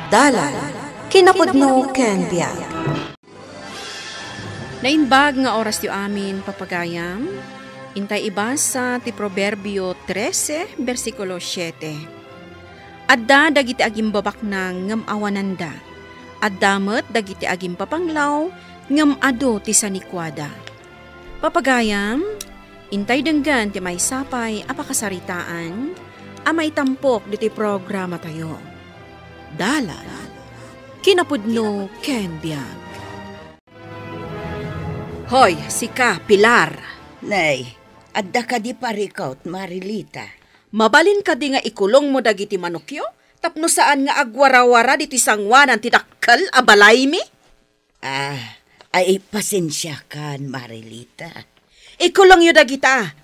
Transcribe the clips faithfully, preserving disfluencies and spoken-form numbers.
Dalan, kinapudno ken biag. Naimbag nga orasyo amin, papagayam. Intay ibasa ti Proverbio trese, bersikulo siete. Adda dagiti agimbabaknang ngem awananda. Adda met dagiti agimpapanglaw ngem adu ti sanikuada. Papagayam, intay denggen ti maysa pay a pakasaritaan a maitampok ditoy programatayo. Dalan, kinapudno ken biag. Hoy, sika, Pilar. Nay, adda kadi parikut, Marilita? Mabalin kadi nga ikulongmo dagiti manokyo tapno saan nga agwarawara ditoy sanguanan ti dakkel a balaymi? Ah, ay, pasensiakan, Marilita. Ikulongyo dagita.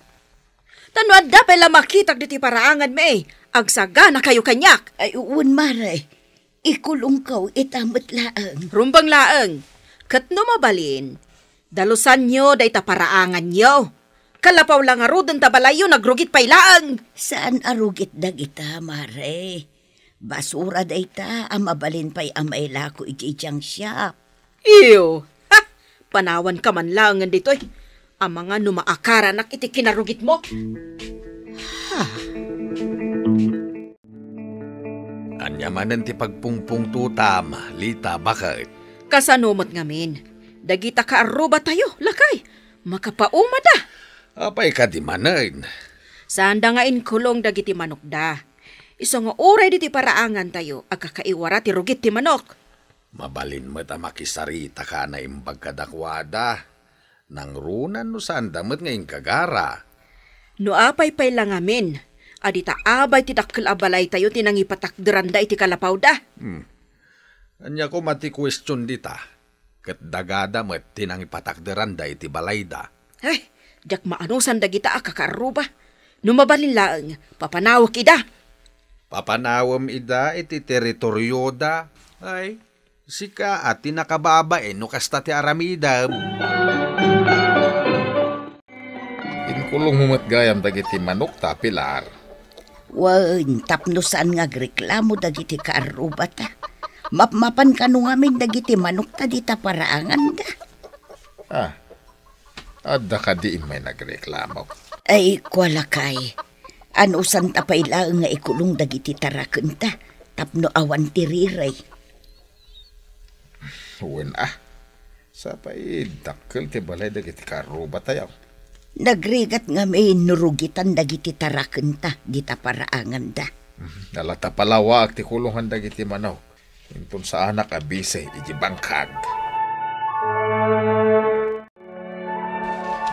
Ta no adda pay la makitak ditoy paraanganmi, agsaganakayo kaniak. Ay, wen, Mare. Ikulongko ita met laeng. Rumbeng laeng. Ket no mabalin, dalusanyo dayta paraanganyo. Kalapaw la ngaruden ta balayyo, nagrugit pay laeng. Saan a rugit dagita, Mare. Basura dayta a mabalin pay a mailako idiay junk shop. Iyo. Ha! Panawanka man laengen ditoy. Amangan no maakaranak iti kinarugitmo. Ha! Ania manen ti pagpungpungtotam, Lita, baket? Kasano met ngamin? Dagita kaarrubatayo, lakay. Makapaumada. Apay kadi manen? Saanda nga inkulong dagiti manokda. Isu nga uray ditoy paraangantayo, agkakaiwara ti rugit ti manok. Mabalin met a makisarita ka a naimbag kadakuada. Nangruna no saanda met nga inggagara. No apay pay la ngamin a dita abay ti dakkel a balaytayo ti nangipatakderanda iti kalapawda. Hmm. Ania koma ti kuestion dita? Ket dagada met ti nangipatakderanda iti balayda. Ay, diak maanusan dagita a kakaarruba. No mabalin laeng, papanawek ida. Papanawem ida iti teritorioda. Ay, sika a ti nakababain no kasta ti aramidem. Inkulongmo met gayam dagiti manokta, Pilar. Wen, tapno saan nga agreklamo dagiti kaarrubata. Mapmapan kano ngamin dagiti manokta dita paraanganda. Ah, adda kadi immay nagreklamo? Ay, kua, lakay. Anusanta pay laeng nga ikulong dagiti tarakenta tapno awan ti riray. Wen a, sapay dakkel ti balay dagiti kaarrubatayo. Nagrigat ngamin no rugitan dagiti tarakenta dita paraanganda. Mhm. Ala ta palawaak ti kulongan dagiti manok. Inton saanak a bisi iti bangkag.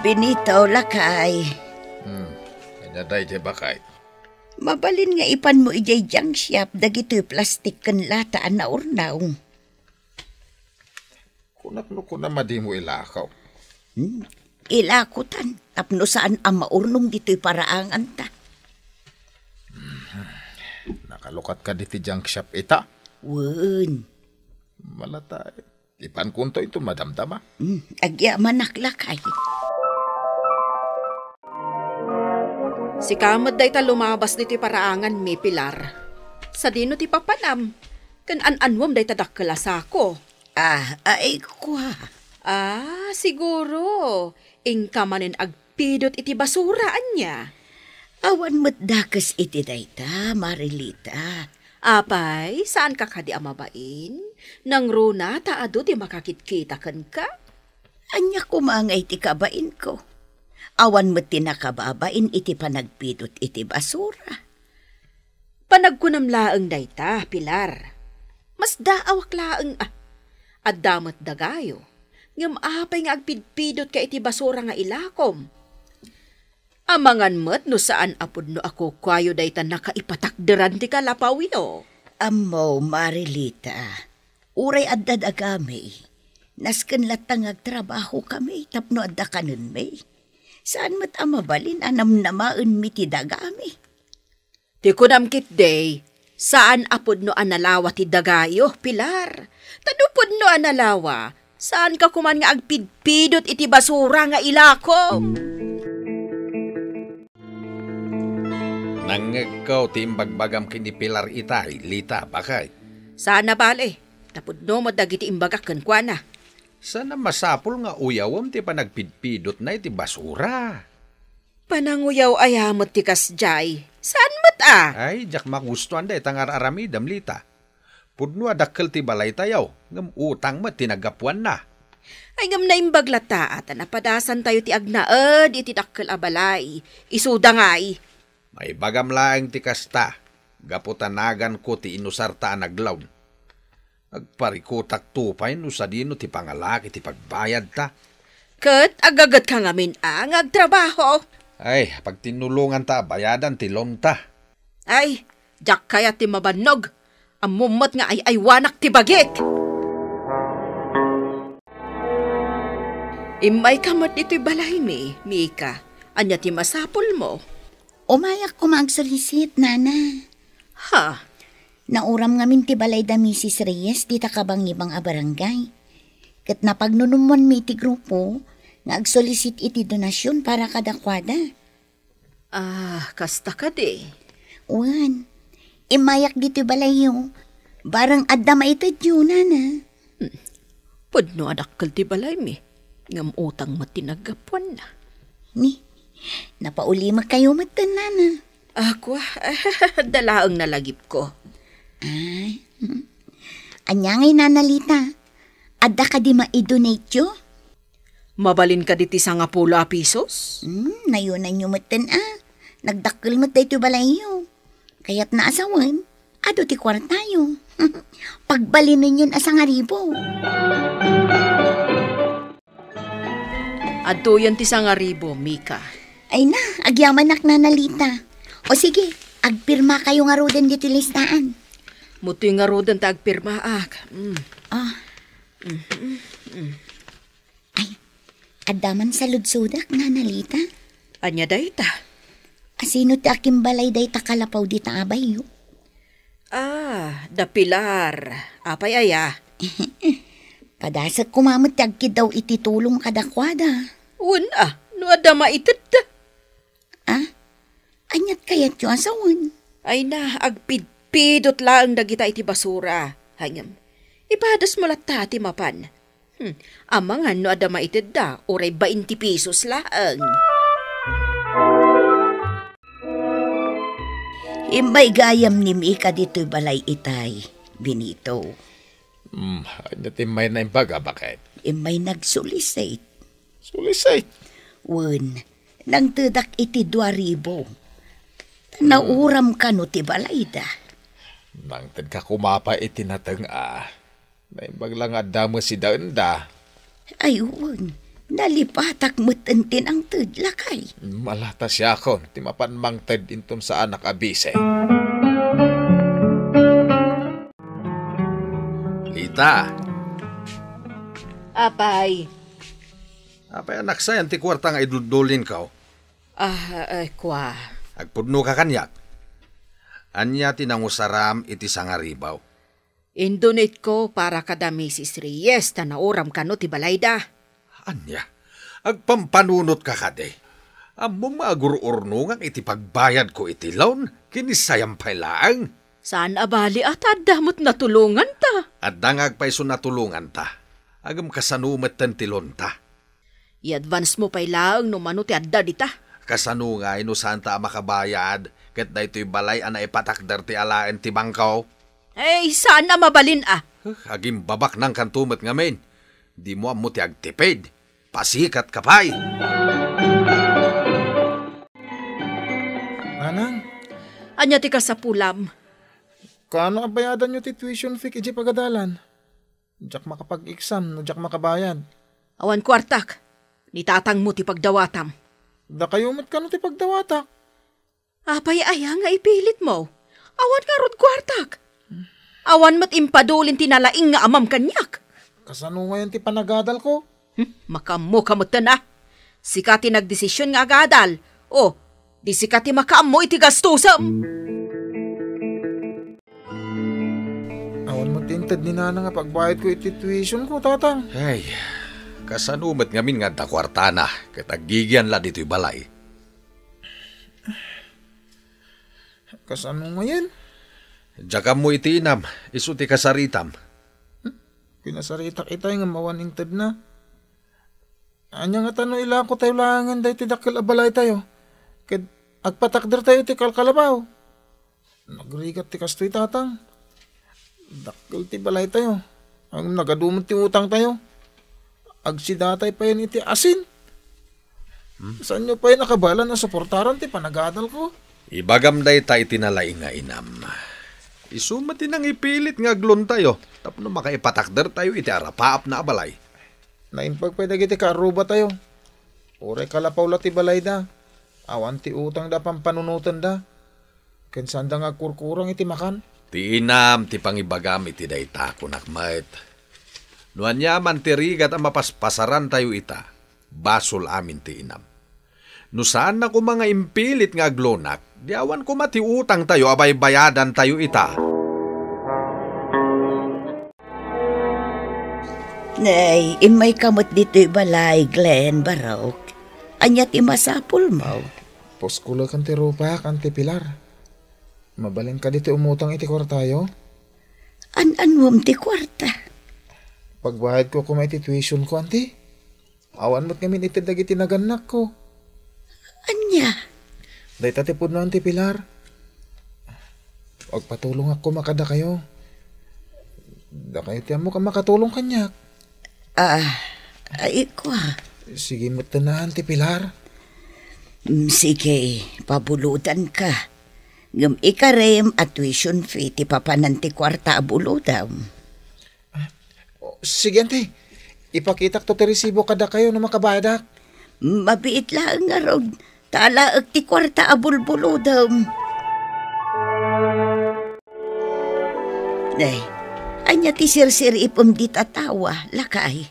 Benito, lakay. Hmm, ania daydiay, baket? Mabalin nga ipanmo idiay junk shop dagitoy plastik ken lata a naurnaw. Kunak no kunam a dimo ilako. Hmm? Ilakotan, tapno saan a maurnong ditoy paraanganta. Nakalukat kadi ti junk shop ita? Wen. Malata, ipankonto inton madamdama. Hmm, agyamanak, lakay. Sika met dayta lumabas ditoy paraanganmi, Pilar. Sadino ti papanam? Ken an-annuem dayta dakkel a sako. Ah, ay, kua. Ah, siguro. Inka manen agpidot iti basura, ania? Awan met dakes iti dayta, Marilita. Apay, saanka kadi a mabain? Nangruna ta adu ti makakitkita kenka? Ania koma ngay ti kabainko? Awan met ti nakababain iti panagpidot iti basura. Panagkunam laeng dayta, Pilar. Masdaawak laeng a. Adda met dagayo. Ngem apay nga agpidpidotka iti basura nga ilakom? Amangan met no saan a pudno a kukuayo dayta nakaipatakderan ti kalapawyo. Ammo, Marilita, uray adda dagami, nasken latta nga agtrabahokami tapno adda kanenmi. Saan met a mabalin a namnamaenmi ti dagami. Ti kunam ketdi, saan a pudno a nalawa ti dagayo, Pilar. Ta no pudno a nalawa, saanka koman nga agpidpidot iti basura nga ilakom. Nangngegko ti imbagbagam ken ni Pilar itay, Lita, baket. Saan a bale, ta pudno met dagiti imbagak kenkuana. Saan a masapul nga uyawem ti panagpidpidotna iti basura. Pananguyaw aya met ti kasdiay. Saan met a? Ay, diak magustuan dayta nga ar-aramidem, Lita. Pudno a dakkel ti balaytayo, ngem utang met ti naggapuanna. Ay, ngem naimbag latta a ta napadasantayo ti agnaed iti dakkel a balay. Isuda ngay. Maibagam laeng ti kasta, gapu ta naganko ti inusarta a naglawn. Agparikutakto pay no sadino ti pangalak iti pagbayadta. Ket agagetka ngamin a nga agtrabaho. Ay, pagtinnulonganta a bayadan ti loanta. Ay, diak kayat ti mabannog. Ammom met nga ay-aywanak ti bagik. Immayka met ditoy balaymi, Mika. Ania ti masapulmo? Umayak koma agsulisit, Nana. Ha? Nauram ngamin ti balay da Misis Reyes dita kabangibang a barangay. Ket napagnunummoanmi iti grupo nga agsulisit iti donasyon para kadakuada. Ah, kasta kadi? Wen, immayak ditoy balayyo. Bareng adda maitedyo, Nana. Hmm. Pudno a dakkel ti balaymi, ngem utang met ti naggapuanna. Ni, napaulimekkayo metten, Nana. Ah, kua, adda laeng nalagipko. Ay, hmm. Ania ngay, Nana Lita? Adda kadi maidonate-yo? Mabalin kadi ti sangapulo a pisos? Hmm, nayonanyo metten a. Nagdakkel met daytoy balayyo. Kayatna a sawen, adu ti kuartayo. Pagbalinenyon a sangaribu. Adtoyen ti sangaribu, Mika. Ay na, agyamanak, Nana Lita. O sige, agpirmakayo ngaruden ditoy listaan. Mutoy ngaruden ta agpirmaak. Mm. Ah. Mhm. Mm. Ay, adda man saludsodak, Nana Lita. Ania dayta? Asino ti akimbalay dayta kalapaw dita a bayyo? Ah, da Pilar. Apay aya? Padasek koma met ti agkiddaw iti tulong kadakuada. Wen a, no adda maitedda. Ah? Aniat kayatyo a sawen? Ay na, agpidpidot laeng dagita iti basura. Ngem, ipadasmo latta ti mapan. Hmm, amangan no adda maitedda, uray bainti pesos laeng. Immay gayam ni Mika ditoy balay itay, Benito. Hmm, ania ti immayna imbaga, baket? Immay nagsulisit. Sulisit? Wen, nangtedak iti dua ribu. Nauram kano ti balayda. Nangtedka koma pay iti nateng a. Naimbag la nga adda met sidaenda. Ay, wen, nalipatak met ti nangted, lakay. Malata siakon ti mapan mangted inton saanak a bisi. Lita. Apay. Apay, anak, sayan ti kuarta nga iduldulinko? Ah, eh, kua. Agpudnoka kaniak. Ania ti nangusaram iti sangaribu? Indonate-ko para kada Misis Reyes ta nauram kano ti balayda. Ania? Agpampanunotka kadi? Ammom nga agur-urnongan iti pagbayadko iti loan, ken ni sayan pay laeng. Saan a bali a ta adda met natulonganta. Adda nga agpayso natulonganta. Ngem kasano metten ti loanta? I-advance-mo pay laeng no mano ti adda dita. Kasano ngay no saanta a makabayad, ket daytoy balay a naipatakder ti alaen ti bangko? Ay, saan a mabalin a. Huh, agimbabaknangkanto met ngamin. Dimo ammo ti agtipid. Pasikatka pay. Nanang. Ania ti kasapulam? Kaano a bayadanyo ti tuition fee idiay pagadalan? Diak makapag-exam no diak makabayad. Awan kuartak. Ni tatangmo ti pagdawatam. Dakayo met kano ti pagdawatak? Apay aya nga ipilitmo? Awan ngarud kuartak. Awan met impadulin ti nalaing nga amam kaniak. Kasano ngayon ti panagadalko? Hmm, makaammoka metten a. Sika ti nagdesisyon nga agadal. O, di sika ti makaammo iti gastusem. Awan met ti inted ni Nana nga pagbayadko iti tuitionko, Tatang. Ay, kasano met ngamin nga adda kuartana, ket aggigian la ditoy balay? Kasano ngayon? Diak ammo iti inam, isu ti kasaritam. Kinasaritak itay ngem awan intedna. Ania ngata no ilakotayo laengen daytoy dakkel a balaytayo, ket agpatakdertayo iti kalkalabaw? Nagrigat ti kastoy, Tatang. Dakkel ti balaytayo. Ngem nagadu met ti utangtayo. Agsidatay payen iti asin. Hmm? Saanyo payen a kabaelan a suportaran ti panagadalko? Ibagam dayta iti nalaing nga inam. Isu met ti nangipilit nga aglontayo tapno makaipatakdertayo iti arapaapna a balay. Naimbag pay dagiti kaarrubatayo. Uray kalapaw la ti balayda. Awan ti utangda a pampanunotenda. Ken saanda nga agkurkurang iti makan. Ti inam ti pangibagam iti dayta, kunak met. No aniaman ti rigat a mapaspasarantayo ita, basol amin ti inam. No saanna koma nga impilit nga aglonak, di awan koma ti utangtayo a baybayadantayo ita. Nay, immayka met ditoy balay, Glenn, Barok. Ania ti masapulmo? Puskuleken ti rupak, Auntie Pilar. Mabalinka ditoy umutang iti kuartayo? An-anuem ti kuarta? Pagbayadko koma iti tuitionko, Auntie. Awan met ngamin ited dagiti nagannakko. Ania? Dayta ti pudno, Auntie Pilar. Agpatulongak koma kadakayo. Dakayo ti ammok a makatulong kaniak. Ah, ay, kua. Sige met, Auntie Pilar. Mm, sige, pabulodanka. Ngem ikarem a tuition fee ti papanan ti kuarta a bulodam. Ah, o, sige, Auntie. Ipakitakto ti resibo kadakayo no makabayadak. Mabiit laeng ngarud, ta alaek ti kuarta a bulbulodem. Nay, ania ti sirsiripem dita tawa, lakay?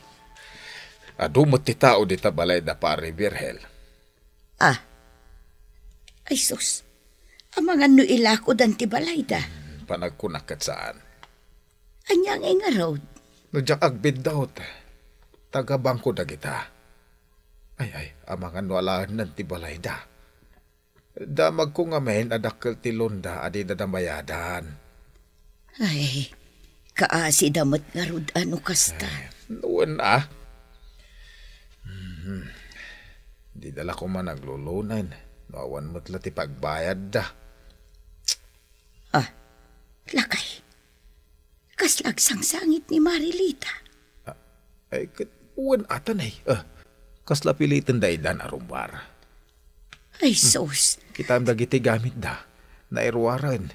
Adu met ti tao dita balay da Pari Virgil. Ah. Ay sus, amangan no ilakodan ti balayda. Hmm, panagkunak ket saan. Ania ngay ngarud? No diak agbiddaut, taga-bangko dagita. Ay, ay, amangan no alaennan ti balayda. Damagko ngamin a dakkel ti loanda a dida da mayadan. Ay, kaasida met ngarud a no kasta. Ay, wen a. Mhm. Dida la koma naglulonen no awan met la ti pagbayadda. Ah, lakay. Kasla agsangsangit ni Marilita. Ah, ay, ket wen ata, Nay. Ah, kasla piliten daydan a rummuar. Ay, hmm, sus. Kitaem dagiti gamitda. Nairuaren.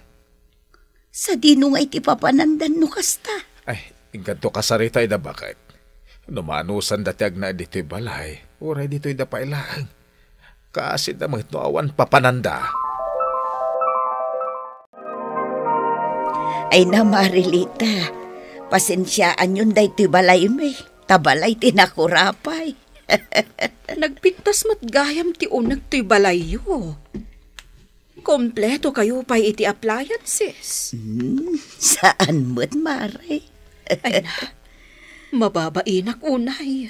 Sadino nga iti papanandan no kasta? Ay, inkanto kasarita ida baket. No maanusanda ti agnaed ditoy balay, uray ditoy da pay laeng. Kaasida met no awan papananda. Ay na, Marilita, pasensiaanyon daytoy balaymi, ta balay ti nakurapay. Nagpintas met gayam ti uneg toy balayyo. Kompleto kayo pay iti appliances. Hmm, saan met, Mare? Ay na, mababainak unay.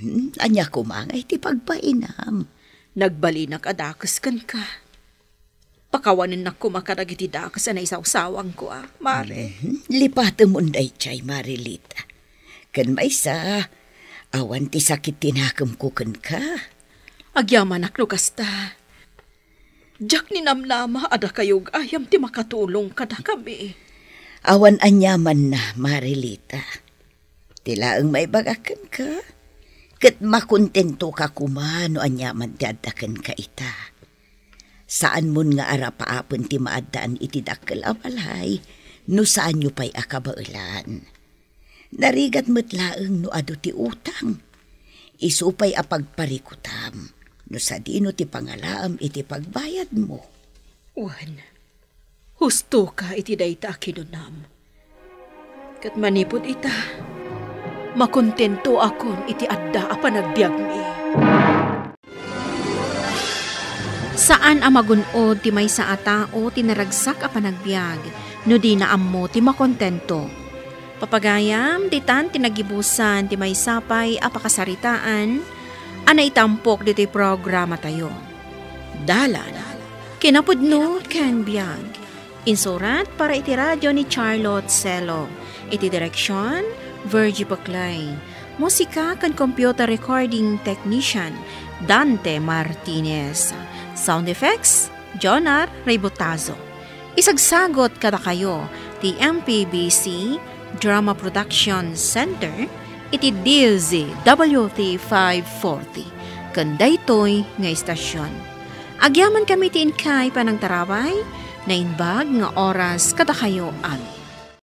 Hmm, ania koma nga iti pagbainam? Nagbalinak a dakes kenka. Pakawanennak koma kadagiti dakes a naisawsawangko, a, Mare. Mhm. Lipatemon daydiay, Marilita. Ken maysa, awan ti sakit ti nakemko kenka. Agyamanak no kasta. Diak ninamnama a dakayo gayam ti makatulong kadakami. Awan aniamanna, Marilita. Ti laeng maibagak kenka, ket makontentoka koma no aniaman ti adda kenka ita. Saanmon nga arapaapen ti maaddaan iti dakkel a balay no saanyo pay a kabaelan. Narigat met laeng no adu ti utang. Isu pay a pagparikutam no sadino ti pangalaam iti pagbayadmo. Wen, hustoka iti dayta a kinunam. Ket manipud ita, makontentoakon iti adda a panagbiagmi. Saan a magun-od ti maysa a tao ti naragsak a panagbiag no dina ammo ti makontento. Papagayam, ditan ti nagibusan ti maysa pay a pakasaritaan a naitampok ditoy programatayo. Dalan, kinapudno ken biag. Insurat para iti radio ni Charlotte Celo. Iti direksyon, Virgie Paclay. Musika ken computer recording technician, Dante Martinez. Sound effects, Jonar Rebotazo. Isagsagot kadakayo ti M P B C Drama Production Center iti D Z W T five forty ken daytoy nga istasyon. Agyaman kami ti inkay panangtarabay, naimbag nga oras kadakayo amin.